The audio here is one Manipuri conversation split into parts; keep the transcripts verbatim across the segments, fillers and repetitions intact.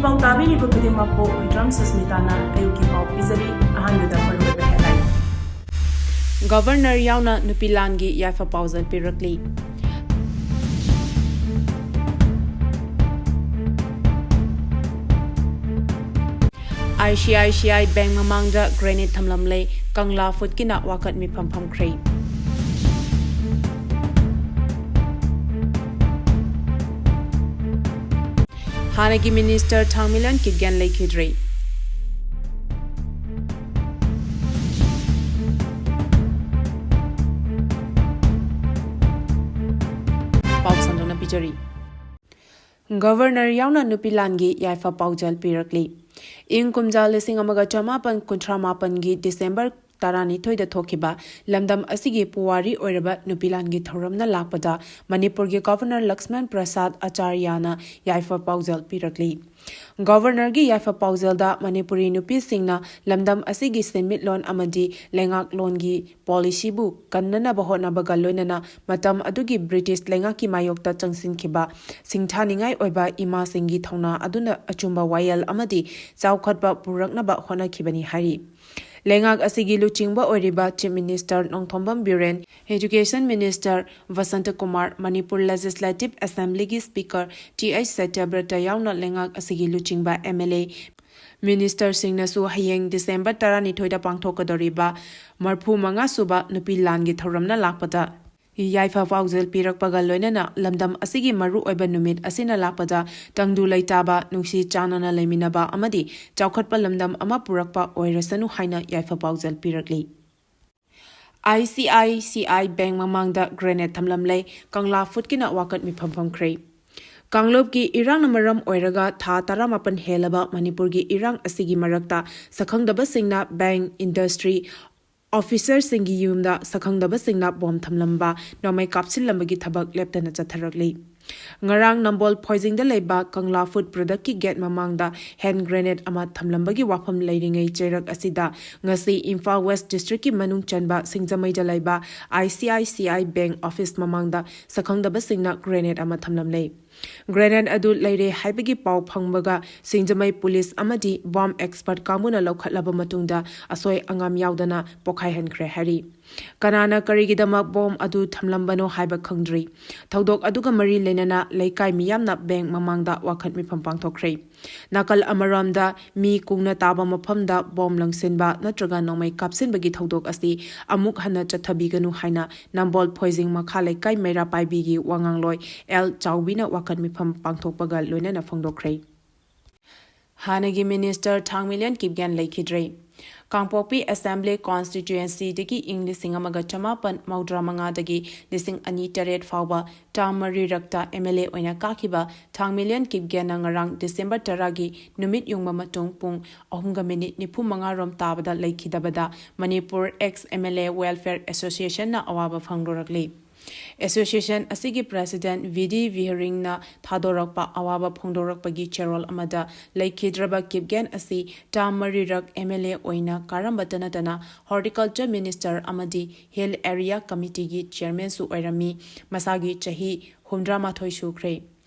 ꯄꯥꯎ ꯇꯥꯕꯤꯔꯤꯕ ꯈꯨꯗꯤꯡꯃꯛꯄꯨ ꯋꯤꯗ꯭ꯔꯝ ꯁꯁꯃꯤꯇꯥꯅ ꯑꯌꯨꯛꯀꯤ ꯄꯥꯎ ꯄꯤꯖꯔꯤ꯫ ꯑꯍꯥꯟꯕꯗ ꯃꯔꯨꯑꯣꯏꯕ headline꯫ ꯒꯕꯔꯅꯔ ꯌꯥꯎꯅ ꯅꯨꯄꯤ ꯂꯥꯟꯒꯤ ꯌꯥꯏꯐ ꯄꯥꯎꯖꯦꯜ ꯄꯤꯔꯛꯂꯤ꯫ ICICI Bank ꯃꯃꯥꯡꯗ grenade ꯊꯝꯂꯝꯂꯦ, ꯀꯪꯂꯥ ꯐꯨꯠꯀꯤꯅ ꯋꯥꯀꯠ ꯃꯤꯐꯝ ꯐꯝꯈ꯭ꯔꯦ꯫ ꯍꯥꯟꯅꯒꯤ minister ꯊꯥꯡꯃꯤꯂꯟ ꯀꯤꯠꯒꯦꯟ ꯂꯩꯈꯤꯗ꯭ꯔꯦ꯫ ꯄꯥꯎ ꯁꯟꯗꯣꯛꯅ ꯄꯤꯖꯔꯤ꯫ ꯒꯕꯔꯅꯔ ꯌꯥꯎꯅ ꯅꯨꯄꯤ ꯂꯥꯟꯒꯤ ꯌꯥꯏꯐ ꯄꯥꯎꯖꯦꯜ ꯄꯤꯔꯛꯂꯤ꯫ ꯏꯪ ꯀꯨꯝꯖꯥ ꯂꯤꯁꯤꯡ ꯑꯃꯒ ꯆꯃꯥꯄꯟ ꯀꯨꯟꯊ꯭ꯔꯥ ꯃꯥꯄꯟꯒꯤ December ꯇꯔꯥꯅꯤꯊꯣꯏꯗ ꯊꯣꯛꯈꯤꯕ ꯂꯝꯗꯝ ꯑꯁꯤꯒꯤ ꯄꯨꯋꯥꯔꯤ ꯑꯣꯏꯔꯕ ꯅꯨꯄꯤ ꯂꯥꯟꯒꯤ ꯊꯧꯔꯝꯅ ꯂꯥꯛꯄꯗ ꯃꯅꯤꯄꯨꯔꯒꯤ ꯒꯕꯔꯅꯔ ꯂꯛꯁꯃꯟ ꯄ꯭ꯔꯁꯥꯗ ꯑꯆꯥꯔꯌꯥꯅ ꯌꯥꯏꯐ ꯄꯥꯎꯖꯦꯜ ꯄꯤꯔꯛꯂꯤ꯫ ꯒꯕꯔꯅꯔꯒꯤ ꯌꯥꯏꯐ ꯄꯥꯎꯖꯦꯜꯗ ꯃꯅꯤꯄꯨꯔꯤ ꯅꯨꯄꯤꯁꯤꯡꯅ ꯂꯝꯗꯝ ꯑꯁꯤꯒꯤ ꯁꯦꯟꯃꯤꯠꯂꯣꯟ ꯑꯃꯗꯤ ꯂꯩꯉꯥꯛꯂꯣꯟꯒꯤ policyꯕꯨ ꯀꯟꯅꯅꯕ ꯍꯣꯠꯅꯕꯒ ꯂꯣꯏꯅꯅ ꯃꯇꯝ ꯑꯗꯨꯒꯤ ꯕ꯭ꯔꯤꯇꯤꯁ ꯂꯩꯉꯥꯛꯀꯤ ꯃꯥꯌꯣꯛꯇ ꯆꯪꯁꯤꯟꯈꯤꯕ ꯁꯤꯡꯊꯥꯅꯤꯡꯉꯥꯏ ꯑꯣꯏꯕ ꯏꯃꯥꯁꯤꯡꯒꯤ ꯊꯧꯅꯥ ꯑꯗꯨꯅ ꯑꯆꯨꯝꯕ ꯋꯥꯌꯦꯜ ꯑꯃꯗꯤ ꯆꯥꯎꯈꯠꯄ ꯄꯨꯔꯛꯅꯕ ꯍꯣꯠꯅꯈꯤꯕꯅꯤ ꯍꯥꯏꯔꯤ꯫ ꯂꯩꯉꯥꯛ ꯑꯁꯤꯒꯤ ꯂꯨꯆꯤꯡꯕ ꯑꯣꯏꯔꯤꯕ Chief Minister Nongthombam Biren, Education Minister Basanta Kumar, Manipur Legislative Assemblyꯒꯤ Speaker ꯇꯤ ꯑꯩꯆ ꯁꯇ꯭ꯌꯕ꯭ꯔꯇ ꯌꯥꯎꯅ ꯂꯩꯉꯥꯛ ꯑꯁꯤꯒꯤ ꯂꯨꯆꯤꯡꯕ MLA, ministerꯁꯤꯡꯅꯁꯨ ꯍꯌꯦꯡ December ꯇꯔꯥꯅꯤꯊꯣꯏꯗ ꯄꯥꯡꯊꯣꯛꯀꯗꯧꯔꯤꯕ ꯃꯔꯐꯨ ꯃꯉꯥ ꯁꯨꯕ ꯅꯨꯄꯤ ꯂꯥꯟꯒꯤ ꯊꯧꯔꯝꯅ ꯂꯥꯛꯄꯗ ꯌꯥꯏꯐ ꯄꯥꯎꯖꯦꯜ ꯄꯤꯔꯛꯄꯒ ꯂꯣꯏꯅꯅ ꯂꯝꯗꯝ ꯑꯁꯤꯒꯤ ꯃꯔꯨꯑꯣꯏꯕ ꯅꯨꯃꯤꯠ ꯑꯁꯤꯅ ꯂꯥꯛꯄꯗ ꯇꯪꯗꯨ ꯂꯩꯇꯥꯕ, ꯅꯨꯡꯁꯤ ꯆꯥꯟꯅꯅ ꯂꯩꯃꯤꯟꯅꯕ ꯑꯃꯗꯤ ꯆꯥꯎꯈꯠꯄ ꯂꯝꯗꯝ ꯑꯃ ꯄꯨꯔꯛꯄ ꯑꯣꯏꯔꯁꯅꯨ ꯍꯥꯏꯅ ꯌꯥꯏꯐ ꯄꯥꯎꯖꯦꯜ ꯄꯤꯔꯛꯂꯤ꯫ ICICI Bank ꯃꯃꯥꯡꯗ grenade ꯊꯝꯂꯝꯂꯦ, ꯀꯪꯂꯥ ꯐꯨꯠꯀꯤꯅ ꯋꯥꯀꯠ ꯃꯤꯐꯝ ꯐꯝꯈ꯭ꯔꯦ꯫ ꯀꯥꯡꯂꯨꯞꯀꯤ ꯏꯔꯥꯡꯅ ꯃꯔꯝ ꯑꯣꯏꯔꯒ ꯊꯥ ꯇꯔꯥꯃꯥꯄꯟ ꯍꯦꯜꯂꯕ ꯃꯅꯤꯄꯨꯔꯒꯤ ꯏꯔꯥꯡ ꯑꯁꯤꯒꯤ ꯃꯔꯛꯇ ꯁꯛꯈꯪꯗꯕꯁꯤꯡꯅ bank, industry, officerꯁꯤꯡꯒꯤ ꯌꯨꯝꯗ ꯁꯛꯈꯪꯗꯕꯁꯤꯡꯅ bomb ꯊꯝꯂꯝꯕ, ꯅꯣꯡꯃꯩ ꯀꯥꯞꯁꯤꯜꯂꯝꯕꯒꯤ ꯊꯕꯛ ꯂꯦꯞꯇꯅ ꯆꯠꯊꯔꯛꯂꯤ꯫ ꯉꯔꯥꯡ ꯅꯝꯕꯣꯜ ꯐꯣꯏꯖꯤꯡꯗ ꯂꯩꯕ ꯀꯪꯂꯥ ꯐꯨꯠ productꯀꯤ gate ꯃꯃꯥꯡꯗ hand grenade ꯑꯃ ꯊꯝꯂꯝꯕꯒꯤ ꯋꯥꯐꯝ ꯂꯩꯔꯤꯉꯩ ꯆꯩꯔꯛ ꯑꯁꯤꯗ ꯉꯁꯤ ꯏꯝꯐꯥꯜ West Districtꯀꯤ ꯃꯅꯨꯡ ꯆꯟꯕ ꯁꯤꯡꯖꯃꯩꯗ ꯂꯩꯕ ICICI Bank office ꯃꯃꯥꯡꯗ ꯁꯛꯈꯪꯗꯕꯁꯤꯡꯅ grenade ꯑꯃ ꯊꯝꯂꯝꯂꯦ꯫ Grenade ꯑꯗꯨ ꯂꯩꯔꯦ ꯍꯥꯏꯕꯒꯤ ꯄꯥꯎ ꯐꯪꯕꯒ ꯁꯤꯡꯖꯃꯩ ꯄꯨꯂꯤꯁ ꯑꯃꯗꯤ ꯕꯣꯝ ꯑꯦꯛꯁꯄꯔꯠ ꯀꯥꯡꯕꯨꯅ ꯂꯧꯈꯠꯂꯕ ꯃꯇꯨꯡꯗ ꯑꯁꯣꯏ ꯑꯉꯥꯝ ꯌꯥꯎꯗꯅ ꯄꯣꯈꯥꯏꯍꯟꯈ꯭ꯔꯦ ꯍꯥꯏꯔꯤ꯫ ꯀꯅꯥꯅ ꯀꯔꯤꯒꯤꯗꯃꯛ ꯕꯣꯝ ꯑꯗꯨ ꯊꯝꯂꯝꯕꯅꯣ ꯍꯥꯏꯕ ꯈꯪꯗ꯭ꯔꯤ꯫ ꯊꯧꯗꯣꯛ ꯑꯗꯨꯒ ꯃꯔꯤ ꯂꯩꯅꯅ ꯂꯩꯀꯥꯏ ꯃꯤꯌꯥꯝꯅ ꯕꯦꯡꯛ ꯃꯃꯥꯡꯗ ꯋꯥꯀꯠ ꯃꯤꯐꯝ ꯄꯥꯡꯊꯣꯛꯈ꯭ꯔꯦ꯫ ꯅꯥꯀꯜ ꯑꯃꯔꯣꯝꯗ ꯃꯤ ꯀꯨꯡꯅ ꯇꯥꯕ ꯃꯐꯝꯗ ꯕꯣꯝ ꯂꯪꯁꯤꯟꯕ ꯅꯠꯇ꯭ꯔꯒ ꯅꯣꯡꯃꯩ ꯀꯥꯞꯁꯤꯟꯕꯒꯤ ꯊꯧꯗꯣꯛ ꯑꯁꯤ ꯑꯃꯨꯛ ꯍꯟꯅ ꯆꯠꯊꯕꯤꯒꯅꯨ ꯍꯥꯏꯅ ꯅꯝꯕꯣꯜ ꯐꯣꯏꯖꯤꯡ ꯃꯈꯥ ꯂꯩꯀꯥꯏ ꯃꯩꯔꯥ ꯄꯥꯏꯕꯤꯒꯤ ꯋꯥꯉꯥꯡꯂꯣꯏ ꯑꯦꯜ ꯆꯥꯎꯕꯤꯅ ꯋꯥꯀꯠ ꯃꯤꯐꯝ ꯄꯥꯡꯊꯣꯛꯄꯒ ꯂꯣꯏꯅꯅ ꯐꯣꯡꯗꯣꯛꯈ꯭ꯔꯦ꯫ ꯍꯥꯟꯅꯒꯤ ꯃꯤꯅꯤꯁꯇꯔ ꯊꯥꯡꯃꯤꯂꯦꯟ ꯀꯤꯞꯒꯦꯟ ꯂꯩꯈꯤꯗ꯭ꯔꯦ꯫ ꯀꯥꯡꯄꯣꯛꯄꯤ ꯑꯦꯁꯦꯝꯕ꯭ꯂꯤ ꯀꯣꯟꯁꯇꯤꯇ꯭ꯌꯨꯑꯦꯟꯁꯤꯗꯒꯤ ꯏꯪ ꯂꯤꯁꯤꯡ ꯑꯃꯒ ꯆꯃꯥꯄꯟ ꯃꯧꯗ꯭ꯔꯥ ꯃꯉꯥꯗꯒꯤ ꯂꯤꯁꯤꯡ ꯑꯅꯤ ꯇꯔꯦꯠ ꯐꯥꯎꯕ ꯇꯥꯝ ꯃꯔꯤꯔꯛꯇ ꯑꯦꯝ ꯑꯦꯜ ꯑꯦ ꯑꯣꯏꯅ ꯀꯥꯈꯤꯕ ꯊꯥꯡꯃꯤꯂꯦꯟ ꯀꯤꯞꯒꯦꯟꯅ ꯉꯔꯥꯡ ꯗꯤꯁꯦꯝꯕꯔ ꯇꯔꯥꯒꯤ ꯅꯨꯃꯤꯠ ꯌꯨꯡꯕ ꯃꯇꯨꯡ ꯄꯨꯡ ꯑꯍꯨꯝꯒ ꯃꯤꯅꯤꯠ ꯅꯤꯐꯨ ꯃꯉꯥ ꯔꯣꯝ ꯇꯥꯕꯗ ꯂꯩꯈꯤꯗꯕꯗ Manipur ex M L A welfare ꯑꯦꯁꯣꯁꯤꯌꯦꯁꯟꯅ ꯑꯋꯥꯕ ꯐꯣꯡꯗꯣꯔꯛꯂꯤ꯫ ꯑꯦꯁꯣꯁꯤꯌꯦꯁꯟ ꯑꯁꯤꯒꯤ ꯄ꯭ꯔꯦꯁꯤꯗꯦꯟꯠ ꯚꯤ ꯗꯤ ꯚꯤꯍꯔꯤꯡꯅ ꯊꯥꯗꯣꯔꯛꯄ ꯑꯋꯥꯕ ꯐꯣꯡꯗꯣꯔꯛꯄꯒꯤ ꯆꯦꯔꯣꯜ ꯑꯃꯗ ꯂꯩꯈꯤꯗ꯭ꯔꯕ ꯀꯤꯞꯒꯦꯟ ꯑꯁꯤ ꯇꯥꯝ ꯃꯔꯤꯔꯛ ꯑꯦꯝ ꯑꯦꯜ ꯑꯦ ꯑꯣꯏꯅ ꯀꯥꯔꯝꯕꯇ ꯅꯠꯇꯅ ꯍꯣꯔꯇꯤꯀꯜꯆꯔ ꯃꯤꯅꯤꯁꯇꯔ ꯑꯃꯗꯤ ꯍꯤꯜ ꯑꯦꯔꯤꯌꯥ ꯀꯃꯤꯇꯤꯒꯤ ꯆꯤꯌꯔꯃꯦꯟꯁꯨ ꯑꯣꯏꯔꯝꯃꯤ꯫ ꯃꯁꯥꯒꯤ ꯆꯍꯤ ꯍꯨꯝꯗ꯭ꯔꯥ ꯃꯥꯊꯣꯏ ꯁꯨꯈ꯭ꯔꯦ꯫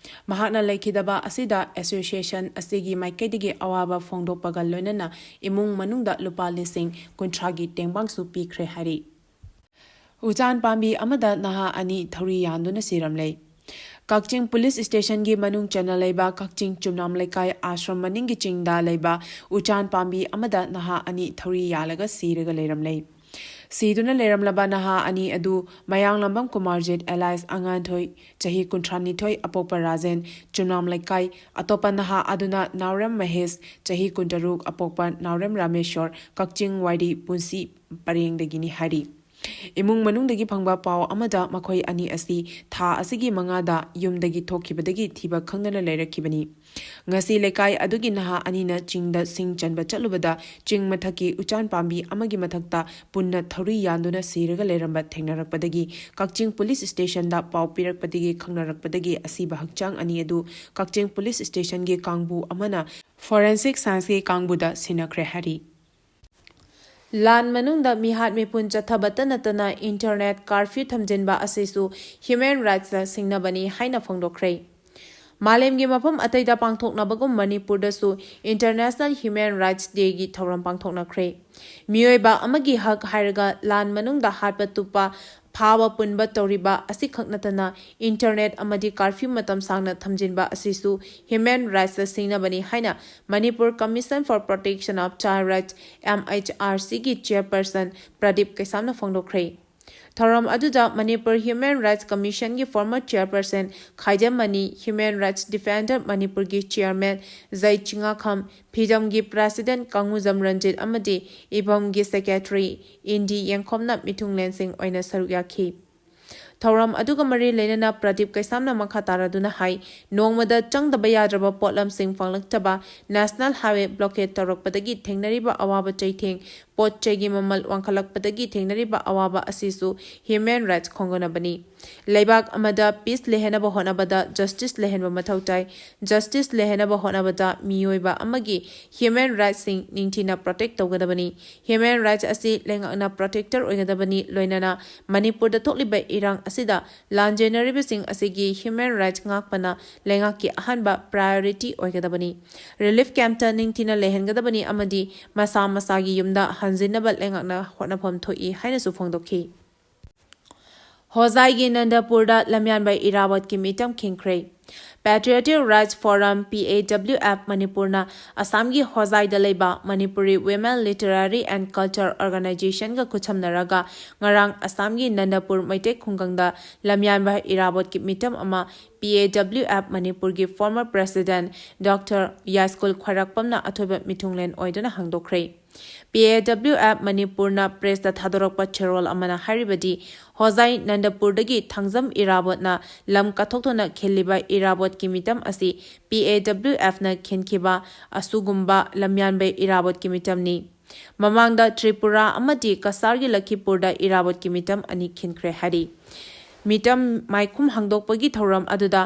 ꯃꯍꯥꯛꯅ ꯂꯩꯈꯤꯗꯕ ꯑꯁꯤꯗ ꯑꯦꯁꯣꯁꯤꯌꯦꯁꯟ ꯑꯁꯤꯒꯤ ꯃꯥꯏꯀꯩꯗꯒꯤ ꯑꯋꯥꯕ ꯐꯣꯡꯗꯣꯛꯄꯒ ꯂꯣꯏꯅꯅ ꯏꯃꯨꯡ ꯃꯅꯨꯡꯗ ꯂꯨꯄꯥ ꯂꯤꯁꯤꯡ ꯀꯨꯟꯊ꯭ꯔꯥꯒꯤ ꯇꯦꯡꯕꯥꯡꯁꯨ ꯄꯤꯈ꯭ꯔꯦ ꯍꯥꯏꯔꯤ꯫ ꯎꯆꯥꯟ ꯄꯥꯝꯕꯤ ꯑꯃꯗ ꯅꯍꯥ ꯑꯅꯤ ꯊꯧꯔꯤ ꯌꯥꯟꯗꯨꯅ ꯁꯤꯔꯝꯂꯦ꯫ ꯀꯛꯆꯤꯡ ꯄꯨꯂꯤꯁ ꯁ꯭ꯇꯦꯁꯟꯒꯤ ꯃꯅꯨꯡ ꯆꯟꯅ ꯂꯩꯕ ꯀꯛꯆꯤꯡ ꯆꯨꯝꯅꯥꯝ ꯂꯩꯀꯥꯏ ꯑꯥꯁ꯭ꯔꯝ ꯃꯅꯤꯡꯒꯤ ꯆꯤꯡꯗ ꯂꯩꯕ ꯎꯆꯥꯟ ꯄꯥꯝꯕꯤ ꯑꯃꯗ ꯅꯍꯥ ꯑꯅꯤ ꯊꯧꯔꯤ ꯌꯥꯜꯂꯒ ꯁꯤꯔꯒ ꯂꯩꯔꯝꯂꯦ꯫ ꯁꯤꯗꯨꯅ ꯂꯩꯔꯝꯂꯕ ꯅꯍꯥ ꯑꯅꯤ ꯑꯗꯨ ꯃꯌꯥꯡꯂꯝꯕꯝ ꯀꯨꯃꯥꯔꯖꯤꯠ alias ꯑꯉꯥꯟꯊꯣꯏ, ꯆꯍꯤ ꯀꯨꯟꯊ꯭ꯔꯥ ꯅꯤꯊꯣꯏ, ꯑꯄꯣꯛꯄ ꯔꯥꯖꯦꯟ, ꯆꯨꯝꯅꯥꯝ ꯂꯩꯀꯥꯏ, ꯑꯇꯣꯞꯄ ꯅꯍꯥ ꯑꯗꯨꯅ ꯅꯥꯎꯔꯦꯝ ꯃꯍꯦꯁ, ꯆꯍꯤ ꯀꯨꯟꯇꯔꯨꯛ, ꯑꯄꯣꯛꯄ ꯅꯥꯎꯔꯦꯝ ꯔꯥꯃꯦꯁꯣꯔ, ꯀꯛꯆꯤꯡ ꯋꯥꯏꯔꯤ ꯄꯨꯟꯁꯤ ꯄꯔꯦꯡꯗꯒꯤꯅꯤ ꯍꯥꯏꯔꯤ꯫ ꯏꯃꯨꯡ ꯃꯅꯨꯡꯗꯒꯤ ꯐꯪꯕ ꯄꯥꯎ ꯑꯃꯗ ꯃꯈꯣꯏ ꯑꯅꯤ ꯑꯁꯤ ꯊꯥ ꯑꯁꯤꯒꯤ ꯃꯉꯥꯗ ꯌꯨꯝꯗꯒꯤ ꯊꯣꯛꯈꯤꯕꯗꯒꯤ ꯊꯤꯕ ꯈꯪꯗꯅ ꯂꯩꯔꯛꯈꯤꯕꯅꯤ꯫ ꯉꯁꯤ ꯂꯩꯀꯥꯏ ꯑꯗꯨꯒꯤ ꯅꯍꯥ ꯑꯅꯤꯅ ꯆꯤꯡꯗ ꯁꯤꯡ ꯆꯟꯕ ꯆꯠꯂꯨꯕꯗ ꯆꯤꯡ ꯃꯊꯛꯀꯤ ꯎꯆꯥꯟ ꯄꯥꯝꯕꯤ ꯑꯃꯒꯤ ꯃꯊꯛꯇ ꯄꯨꯟꯅ ꯊꯧꯔꯤ ꯌꯥꯟꯗꯨꯅ ꯁꯤꯔꯒ ꯂꯩꯔꯝꯕ ꯊꯦꯡꯅꯔꯛꯄꯗꯒꯤ ꯀꯛꯆꯤꯡ ꯄꯨꯂꯤꯁ ꯁ꯭ꯇꯦꯁꯟꯗ ꯄꯥꯎ ꯄꯤꯔꯛꯄꯗꯒꯤ ꯈꯪꯅꯔꯛꯄꯗꯒꯤ ꯑꯁꯤꯕ ꯍꯛꯆꯥꯡ ꯑꯅꯤ ꯑꯗꯨ ꯀꯛꯆꯤꯡ ꯄꯨꯂꯤꯁ ꯁ꯭ꯇꯦꯁꯟꯒꯤ ꯀꯥꯡꯕꯨ ꯑꯃꯅ ꯐꯣꯔꯦꯟꯁꯤꯛ ꯁꯥꯏꯟꯁꯀꯤ ꯀꯥꯡꯕꯨꯗ ꯁꯤꯟꯅꯈ꯭ꯔꯦ ꯍꯥꯏꯔꯤ꯫ ꯂꯥꯟ ꯃꯅꯨꯡꯗ ꯃꯤꯍꯥꯠ ꯃꯤꯄꯨꯟ ꯆꯠꯊꯕꯇ ꯅꯠꯇꯅ ꯏꯟꯇꯔꯅꯦꯠ ꯀꯥꯔꯐ꯭ꯌꯨ ꯊꯝꯖꯤꯟꯕ ꯑꯁꯤꯁꯨ ꯍ꯭ꯌꯨꯃꯦꯟ ꯔꯥꯏꯠꯁꯇ ꯁꯤꯡꯅꯕꯅꯤ ꯍꯥꯏꯅ ꯐꯣꯡꯗꯣꯛꯈ꯭ꯔꯦ꯫ ꯃꯥꯂꯦꯝꯒꯤ ꯃꯐꯝ ꯑꯇꯩꯗ ꯄꯥꯡꯊꯣꯛꯅꯕꯒꯨꯝ ꯃꯅꯤꯄꯨꯔꯗꯁꯨ International Human Rights Dayꯒꯤ ꯊꯧꯔꯝ ꯄꯥꯡꯊꯣꯛꯅꯈ꯭ꯔꯦ꯫ ꯃꯤꯑꯣꯏꯕ ꯑꯃꯒꯤ ꯍꯛ ꯍꯥꯏꯔꯒ ꯂꯥꯟ ꯃꯅꯨꯡꯗ ꯍꯥꯠꯄ ꯇꯨꯞꯄ, ꯐꯥꯕ ꯄꯨꯟꯕ ꯇꯧꯔꯤꯕ ꯑꯁꯤꯈꯛ ꯅꯠꯇꯅ internet ꯑꯃꯗꯤ curfew ꯃꯇꯝ ꯁꯥꯡꯅ ꯊꯝꯖꯤꯟꯕ ꯑꯁꯤꯁꯨ human rightsꯇ ꯁꯤꯡꯅꯕꯅꯤ ꯍꯥꯏꯅ Manipur Commission for Protection of Child Rights, MHRCꯒꯤ chairperson Pradeep ꯀꯩꯁꯥꯝꯅ ꯐꯣꯡꯗꯣꯛꯈ꯭ꯔꯦ꯫ ꯊꯧꯔꯝ ꯑꯗꯨꯗ Manipur Human Rights Commissionꯒꯤ former chairperson ꯈꯥꯏꯖꯝꯃꯅꯤ, human rights defender ꯃꯅꯤꯄꯨꯔꯒꯤ chairman ꯖꯩ ꯆꯤꯡꯉꯥꯈꯝ, ꯐꯤꯖꯝꯒꯤ president ꯀꯥꯡꯉꯨꯖꯝ ꯔꯟꯖꯤꯠ ꯑꯃꯗꯤ ꯏꯐꯝꯒꯤ secretary ꯏꯟꯗꯤ ꯌꯦꯡꯈꯣꯝꯅ ꯃꯤꯊꯨꯡꯂꯦꯟꯁꯤꯡ ꯑꯣꯏꯅ ꯁꯔꯨꯛ ꯌꯥꯈꯤ꯫ ꯊꯧꯔꯝ ꯑꯗꯨꯒ ꯃꯔꯤ ꯂꯩꯅꯅ ꯄ꯭ꯔꯗꯤꯞ ꯀꯩꯁꯥꯝꯅ ꯃꯈꯥ ꯇꯥꯔꯗꯨꯅ ꯍꯥꯏ, ꯅꯣꯡꯃꯗ ꯆꯪꯗꯕ ꯌꯥꯗ꯭ꯔꯕ ꯄꯣꯠꯂꯝꯁꯤꯡ ꯐꯪꯂꯛꯇꯕ, national highway blockade ꯇꯧꯔꯛꯄꯗꯒꯤ ꯊꯦꯡꯅꯔꯤꯕ ꯑꯋꯥꯕ ꯆꯩꯊꯦꯡ, ꯄꯣꯠ ꯆꯩꯒꯤ ꯃꯃꯜ ꯋꯥꯡꯈꯠꯂꯛꯄꯗꯒꯤ ꯊꯦꯡꯅꯔꯤꯕ ꯑꯋꯥꯕ ꯑꯁꯤꯁꯨ human rights ꯈꯣꯡꯒꯅꯕꯅꯤ꯫ ꯂꯩꯕꯥꯛ ꯑꯃꯗ peace ꯂꯩꯍꯟꯅꯕ ꯍꯣꯠꯅꯕꯗ justice ꯂꯩꯍꯟꯕ ꯃꯊꯧ ꯇꯥꯏ꯫ Justice ꯂꯩꯍꯟꯅꯕ ꯍꯣꯠꯅꯕꯗ ꯃꯤꯑꯣꯏꯕ ꯑꯃꯒꯤ human rightsꯁꯤꯡ ꯅꯤꯡꯊꯤꯅ protect ꯇꯧꯒꯗꯕꯅꯤ꯫ Human rights ꯑꯁꯤ ꯂꯩꯉꯥꯛꯅ protector ꯑꯣꯏꯒꯗꯕꯅꯤ, ꯂꯣꯏꯅꯅ ꯃꯅꯤꯄꯨꯔꯗ ꯊꯣꯛꯂꯤꯕ ꯏꯔꯥꯡ ꯑꯁꯤꯗ ꯂꯥꯟꯖꯦꯟꯅꯔꯤꯕꯁꯤꯡ ꯑꯁꯤꯒꯤ human rights ꯉꯥꯛꯄꯅ ꯂꯩꯉꯥꯛꯀꯤ ꯑꯍꯥꯟꯕ priority ꯑꯣꯏꯒꯗꯕꯅꯤ꯫ Relief campꯇ ꯅꯤꯡꯊꯤꯅ ꯂꯩꯍꯟꯒꯗꯕꯅꯤ ꯑꯃꯗꯤ ꯃꯁꯥ ꯃꯁꯥꯒꯤ ꯌꯨꯝꯗ ꯍꯟꯖꯤꯟꯅꯕ ꯂꯩꯉꯥꯛꯅ ꯍꯣꯠꯅꯐꯝ ꯊꯣꯛꯏ ꯍꯥꯏꯅꯁꯨ ꯐꯣꯡꯗꯣꯛꯈꯤ꯫ ꯍꯣꯖꯥꯏꯒꯤ ꯅꯟꯗꯄꯨꯔꯗ ꯂꯝꯌꯥꯟꯕ ꯏꯔꯥꯕꯣꯠꯀꯤ ꯃꯤꯇꯝ ꯈꯤꯟꯈ꯭ꯔꯦ꯫ Patriotic Rights Forum, PAWF, ꯃꯅꯤꯄꯨꯔꯅ ꯑꯁꯥꯝꯒꯤ ꯍꯣꯖꯥꯏꯗ ꯂꯩꯕ Manipuri Women Literary and Culture Organizationꯒ ꯈꯨꯠꯁꯝꯅꯔꯒ ꯉꯔꯥꯡ ꯑꯁꯥꯝꯒꯤ ꯅꯟꯗꯄꯨꯔ ꯃꯩꯇꯩ ꯈꯨꯡꯒꯪꯗ ꯂꯝꯌꯥꯟꯕ ꯏꯔꯥꯕꯣꯠꯀꯤ ꯃꯤꯇꯝ ꯑꯃ PAWF ꯃꯅꯤꯄꯨꯔꯒꯤ former president Doctor ꯌꯥꯏꯁ꯭ꯀꯨꯜ ꯈ꯭ꯋꯥꯏꯔꯥꯛꯄꯝꯅ ꯑꯊꯣꯏꯕ ꯃꯤꯊꯨꯡꯂꯦꯟ ꯑꯣꯏꯗꯨꯅ ꯍꯥꯡꯗꯣꯛꯈ꯭ꯔꯦ꯫ PAWF ꯃꯅꯤꯄꯨꯔꯅ pressꯇ ꯊꯥꯗꯣꯔꯛꯄ ꯆꯦꯔꯣꯜ ꯑꯃꯅ ꯍꯥꯏꯔꯤꯕꯗꯤ, ꯍꯣꯖꯥꯏ ꯅꯟꯗꯄꯨꯔꯗꯒꯤ ꯊꯥꯡꯖꯝ ꯏꯔꯥꯕꯣꯠꯅ ꯂꯝ ꯀꯠꯊꯣꯛꯇꯨꯅ ꯈꯤꯜꯂꯤꯕ ꯏꯔꯥꯕꯣꯠꯀꯤ ꯃꯤꯇꯝ ꯑꯁꯤ PAWFꯅ ꯈꯤꯟꯈꯤꯕ ꯑꯁꯨꯒꯨꯝꯕ ꯂꯝꯌꯥꯟꯕ ꯏꯔꯥꯕꯣꯠꯀꯤ ꯃꯤꯇꯝꯅꯤ꯫ ꯃꯃꯥꯡꯗ ꯇ꯭ꯔꯤꯄꯨꯔꯥ ꯑꯃꯗꯤ ꯀꯁꯥꯔꯒꯤ ꯂꯈꯤꯄꯨꯔꯗ ꯏꯔꯥꯕꯣꯠꯀꯤ ꯃꯤꯇꯝ ꯑꯅꯤ ꯈꯤꯟꯈ꯭ꯔꯦ ꯍꯥꯏꯔꯤ꯫ ꯃꯤꯇꯝ ꯃꯥꯏꯈꯨꯝ ꯍꯥꯡꯗꯣꯛꯄꯒꯤ ꯊꯧꯔꯝ ꯑꯗꯨꯗ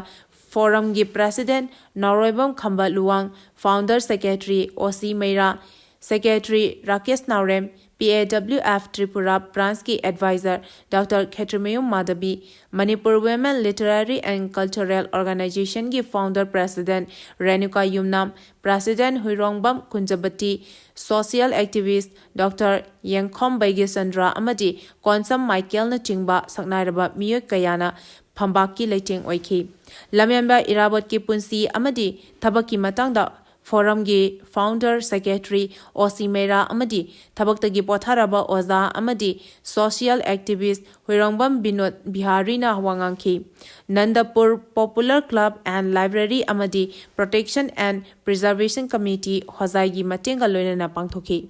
forumꯒꯤ president ꯅꯥꯎꯔꯣꯏꯕꯝ ꯈꯝꯕ ꯂꯨꯋꯥꯡ, founder secretary ꯑꯣ ꯁꯤ ꯃꯩꯔꯥ, secretary Rakesh Naorem, P A W F Tripura Branch ꯀꯤ Advisor Doctor Khetrimayum Madhabi, Manipur Women Literary and Cultural Organization ꯒꯤ Founder President ꯔꯦꯅꯨꯀꯥ ꯌꯨꯝꯅꯥꯝ, President ꯍꯨꯏꯔꯣꯡꯕꯝ ꯀꯨꯟꯖꯕꯇꯤ, Social Activist Doctor ꯌꯦꯡꯈꯣꯝ ꯕꯩꯒ꯭ꯌꯆꯟꯗ꯭ꯔ ꯑꯃꯗꯤ ꯀꯣꯟꯁꯝ ꯃꯥꯏꯀꯦꯜꯅꯆꯤꯡꯕ ꯁꯛꯅꯥꯏꯔꯕ ꯃꯤꯑꯣꯏ ꯀꯌꯥꯅ ꯐꯝꯕꯥꯛꯀꯤ ꯂꯩꯇꯦꯡ ꯑꯣꯏꯈꯤ꯫ ꯂꯝꯌꯥꯟꯕ ꯏꯔꯥꯕꯣꯠꯀꯤ ꯄꯨꯟꯁꯤ ꯑꯃꯗꯤ ꯊꯕꯛꯀꯤ ꯃꯇꯥꯡꯗ Forum ꯒꯤ Founder Secretary ꯑꯣ ꯁꯤ ꯃꯩꯔꯥ ꯑꯃꯗꯤ ꯊꯕꯛꯇꯒꯤ ꯄꯣꯊꯥꯔꯕ ꯑꯣꯖꯥ ꯑꯃꯗꯤ Social Activist ꯍꯨꯏꯔꯣꯡꯕꯝ ꯕꯤꯅꯣꯗ ꯕꯤꯍꯥꯔꯤꯅ ꯋꯥ ꯉꯥꯡꯈꯤ꯫ ꯅꯟꯗꯄꯨꯔ Popular Club and Library ꯑꯃꯗꯤ Protection and Preservation Committee ꯍꯣꯖꯥꯏꯒꯤ ꯃꯇꯦꯡꯒ ꯂꯣꯏꯅꯅ ꯄꯥꯡꯊꯣꯛꯈꯤ꯫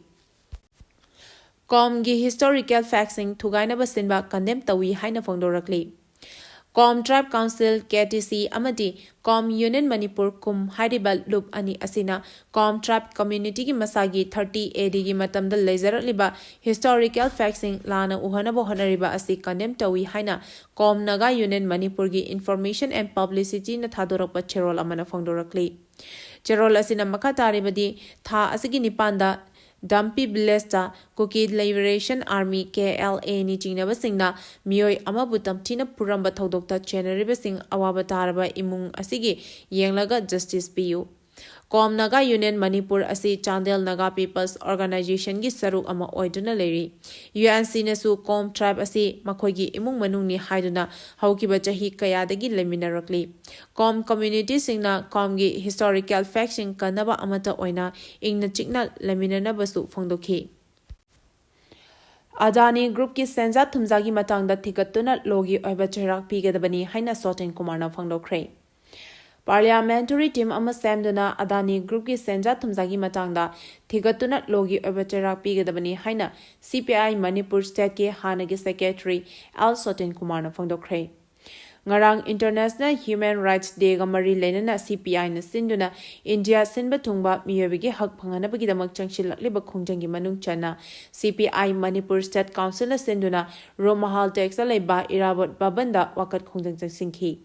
ꯀꯣꯝꯒꯤ historical fact ꯁꯤꯡ ꯊꯨꯒꯥꯏꯅꯕ ꯁꯤꯟꯕ condemn ꯇꯧꯏ ꯍꯥꯏꯅ ꯐꯣꯡꯗꯣꯔꯛꯂꯤ꯫ ꯀꯣꯝ Tribe Council, K T C, ꯑꯃꯗꯤ ꯀꯣꯝ Union Manipur, ꯀꯨꯝ ꯍꯥꯏꯔꯤꯕ ꯂꯨꯞ ꯑꯅꯤ ꯑꯁꯤꯅ ꯀꯣꯝ Tribe Community ꯒꯤ ꯃꯁꯥꯒꯤ thirty A D ꯒꯤ ꯃꯇꯝꯗ ꯂꯩꯖꯔꯛꯂꯤꯕ historical fact ꯁꯤꯡ ꯂꯥꯟꯅ ꯎꯍꯟꯅꯕ ꯍꯣꯠꯅꯔꯤꯕ ꯑꯁꯤ condemn ꯇꯧꯏ ꯍꯥꯏꯅ ꯀꯣꯝ Naga Union Manipur ꯒꯤ Information and Publicity ꯅ ꯊꯥꯗꯣꯔꯛꯄ ꯆꯦꯔꯣꯜ ꯑꯃꯅ ꯐꯣꯡꯗꯣꯔꯛꯂꯤ꯫ ꯆꯦꯔꯣꯜ ꯑꯁꯤꯅ ꯃꯈꯥ ꯇꯥꯔꯤꯕꯗꯤ, ꯊꯥ ꯑꯁꯤꯒꯤ ꯅꯤꯄꯥꯟꯗ ꯗꯝꯄꯤ Village ꯇ Kuki Liberation Army, K L A, ꯅꯤ ꯆꯤꯡꯅꯕꯁꯤꯡꯅ ꯃꯤꯑꯣꯏ ꯑꯃꯕꯨ ꯇꯝꯊꯤꯅ ꯐꯨꯔꯝꯕ ꯊꯧꯗꯣꯛꯇ ꯆꯦꯟꯅꯔꯤꯕꯁꯤꯡ ꯑꯋꯥꯕ ꯇꯥꯔꯕ ꯏꯃꯨꯡ ꯑꯁꯤꯒꯤ ꯌꯦꯡꯂꯒ justice ꯄꯤꯌꯨ꯫ ꯀꯣꯝ Naga Union Manipur ꯑꯁꯤ Chandel Naga People's Organization ꯒꯤ ꯁꯔꯨꯛ ꯑꯃ ꯑꯣꯏꯗꯨꯅ ꯂꯩꯔꯤ꯫ U N C ꯅꯁꯨ ꯀꯣꯝ Tribe ꯑꯁꯤ ꯃꯈꯣꯏꯒꯤ ꯏꯃꯨꯡ ꯃꯅꯨꯡꯅꯤ ꯍꯥꯏꯗꯨꯅ ꯍꯧꯈꯤꯕ ꯆꯍꯤ ꯀꯌꯥꯗꯒꯤ ꯂꯩꯃꯤꯟꯅꯔꯛꯂꯤ꯫ ꯀꯣꯝ community ꯁꯤꯡꯅ ꯀꯣꯝꯒꯤ historical fact ꯁꯤꯡ ꯀꯟꯅꯕ ꯑꯃꯠꯇ ꯑꯣꯏꯅ ꯏꯪꯅ ꯆꯤꯛꯅ ꯂꯩꯃꯤꯟꯅꯅꯕꯁꯨ ꯐꯣꯡꯗꯣꯛꯈꯤ꯫ ꯑꯗꯥꯅꯤ Group ꯀꯤ ꯁꯦꯟꯖꯥ ꯊꯨꯝꯖꯥꯒꯤ ꯃꯇꯥꯡꯗ ꯊꯤꯒꯠꯇꯨꯅ law ꯒꯤ ꯑꯣꯏꯕ ꯆꯩꯔꯥꯛ ꯄꯤꯒꯗꯕꯅꯤ ꯍꯥꯏꯅ ꯁꯣꯇꯦꯟ ꯀꯨꯃꯥꯔꯅ ꯐꯣꯡꯗꯣꯛꯈ꯭ꯔꯦ꯫ Parliamentary team ꯑꯃ ꯁꯦꯝꯗꯨꯅ ꯑꯗꯥꯅꯤ Group ꯀꯤ ꯁꯦꯟꯖꯥ ꯊꯨꯝꯖꯥꯒꯤ ꯃꯇꯥꯡꯗ ꯊꯤꯒꯠꯇꯨꯅ law ꯒꯤ ꯑꯣꯏꯕ ꯆꯩꯔꯥꯛ ꯄꯤꯒꯗꯕꯅꯤ ꯍꯥꯏꯅ C P I Manipur State ꯀꯤ ꯍꯥꯟꯅꯒꯤ Secretary L ꯁꯣꯇꯦꯟ ꯀꯨꯃꯥꯔꯅ ꯐꯣꯡꯗꯣꯛꯈ꯭ꯔꯦ꯫ ꯉꯔꯥꯡ International Human Rights Day ꯒ ꯃꯔꯤ ꯂꯩꯅꯅ C P I ꯅ ꯁꯤꯟꯗꯨꯅ ꯏꯟꯗꯤꯌꯥ ꯁꯤꯟꯕ ꯊꯨꯡꯕ ꯃꯤꯑꯣꯏꯕꯒꯤ ꯍꯛ ꯐꯪꯍꯟꯅꯕꯒꯤꯗꯃꯛ ꯆꯪꯁꯤꯜꯂꯛꯂꯤꯕ ꯈꯣꯡꯖꯪꯒꯤ ꯃꯅꯨꯡ ꯆꯟꯅ C P I Manipur State Council ꯅ ꯁꯤꯟꯗꯨꯅ Ru Mahal Tax ꯇ ꯂꯩꯕ ꯏꯔꯥꯕꯣꯠ ꯚꯕꯟꯗ ꯋꯥꯀꯠ ꯈꯣꯡꯖꯪ ꯆꯪꯁꯤꯟꯈꯤ꯫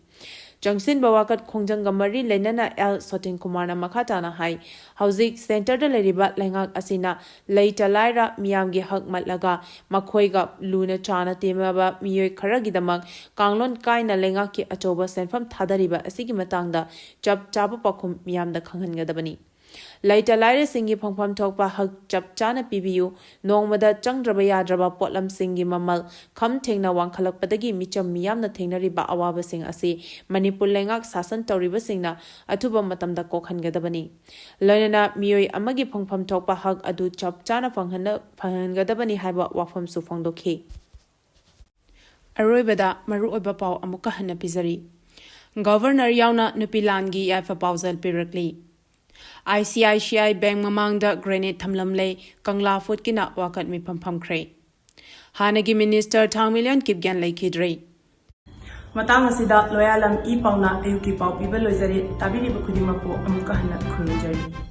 ꯆꯪꯁꯤꯟꯕ ꯋꯥꯀꯠ ꯈꯣꯡꯖꯪꯒ ꯃꯔꯤ ꯂꯩꯅꯅ ꯑꯦꯜ ꯁꯣꯇꯤꯟ ꯀꯨꯃꯥꯔꯅ ꯃꯈꯥ ꯇꯥꯅ ꯍꯥꯏ, ꯍꯧꯖꯤꯛ ꯁꯦꯟꯇꯔꯗ ꯂꯩꯔꯤꯕ ꯂꯩꯉꯥꯛ ꯑꯁꯤꯅ ꯂꯩꯇ ꯂꯥꯏꯔ ꯃꯤꯌꯥꯝꯒꯤ ꯍꯛ ꯃꯠꯂꯒ ꯃꯈꯣꯏꯒ ꯂꯨꯅ ꯆꯥꯅ ꯇꯤꯟꯅꯕ ꯃꯤꯑꯣꯏ ꯈꯔꯒꯤꯗꯃꯛ ꯀꯥꯡꯂꯣꯟ ꯀꯥꯏꯅ ꯂꯩꯉꯥꯛꯀꯤ ꯑꯆꯧꯕ ꯁꯦꯟꯐꯝ ꯊꯥꯗꯔꯤꯕ ꯑꯁꯤꯒꯤ ꯃꯇꯥꯡꯗ ꯆꯞ ꯆꯥꯕ ꯄꯥꯎꯈꯨꯝ ꯃꯤꯌꯥꯝꯗ ꯈꯪꯍꯟꯒꯗꯕꯅꯤ꯫ ꯂꯩꯇ ꯂꯥꯏꯔꯁꯤꯡꯒꯤ ꯐꯪꯐꯝ ꯊꯣꯛꯄ ꯍꯛ ꯆꯞ ꯆꯥꯅ ꯄꯤꯕꯤꯌꯨ꯫ ꯅꯣꯡꯃꯗ ꯆꯪꯗ꯭ꯔꯕ ꯌꯥꯗ꯭ꯔꯕ ꯄꯣꯠꯂꯝꯁꯤꯡꯒꯤ ꯃꯃꯜ ꯈꯝ ꯊꯦꯡꯅ ꯋꯥꯡꯈꯠꯂꯛꯄꯗꯒꯤ ꯃꯤꯆꯝ ꯃꯤꯌꯥꯝꯅ ꯊꯦꯡꯅꯔꯤꯕ ꯑꯋꯥꯕꯁꯤꯡ ꯑꯁꯤ ꯃꯅꯤꯄꯨꯔ ꯂꯩꯉꯥꯛ ꯁꯥꯁꯟ ꯇꯧꯔꯤꯕꯁꯤꯡꯅ ꯑꯊꯨꯕ ꯃꯇꯝꯗ ꯀꯣꯛꯍꯟꯒꯗꯕꯅꯤ꯫ ꯂꯣꯏꯅꯅ ꯃꯤꯑꯣꯏ ꯑꯃꯒꯤ ꯐꯪꯐꯝ ꯊꯣꯛꯄ ꯍꯛ ꯑꯗꯨ ꯆꯞ ꯆꯥꯅ ꯐꯪꯍꯟꯅ-, ꯐꯪꯍꯟꯒꯗꯕꯅꯤ ꯍꯥꯏꯕ ꯋꯥꯐꯝꯁꯨ ꯐꯣꯡꯗꯣꯛꯈꯤ꯫ ꯑꯔꯣꯏꯕꯗ ꯃꯔꯨꯑꯣꯏꯕ ꯄꯥꯎ ꯑꯃꯨꯛꯀ ꯍꯟꯅ ꯄꯤꯖꯔꯤ꯫ ꯒꯚꯔꯅꯔ ꯌꯥꯎꯅ ꯅꯨꯄꯤ ꯂꯥꯟꯒꯤ ꯌꯥꯏꯐ ꯄꯥꯎꯖꯦꯜ ꯄꯤꯔꯛꯂꯤ꯫ I C I C I bank ꯃꯃꯥꯡꯗ ꯒ꯭ꯔꯦꯅꯦꯗ ꯊꯝꯂꯝꯂꯦ, ꯀꯪꯂꯥ ꯐꯨꯠꯀꯤꯅ ꯋꯥꯀꯠ ꯃꯤꯐꯝ ꯐꯝꯈ꯭ꯔꯦ꯫ ꯍꯥꯟꯅꯒꯤ ꯃꯤꯅꯤꯁꯇꯔ ꯊꯥꯡꯃꯤꯂꯤꯌꯟ ꯀꯤꯞꯒꯦꯟ ꯂꯩꯈꯤꯗ꯭ꯔꯦ꯫ ꯃꯇꯥꯡ ꯑꯁꯤꯗ ꯂꯣꯌꯥꯂꯝ ꯏ ꯄꯥꯎꯅ ꯑꯌꯨꯛꯀꯤ ꯄꯥꯎ ꯄꯤꯕ ꯂꯣꯏꯖꯔꯦ꯫ ꯇꯥꯕꯤꯔꯤꯕ ꯈꯨꯗꯤꯡꯃꯛꯄꯨ ꯑꯃꯨꯛꯀ ꯍꯟꯅ ꯈꯨꯔꯨꯝꯖꯔꯤ꯫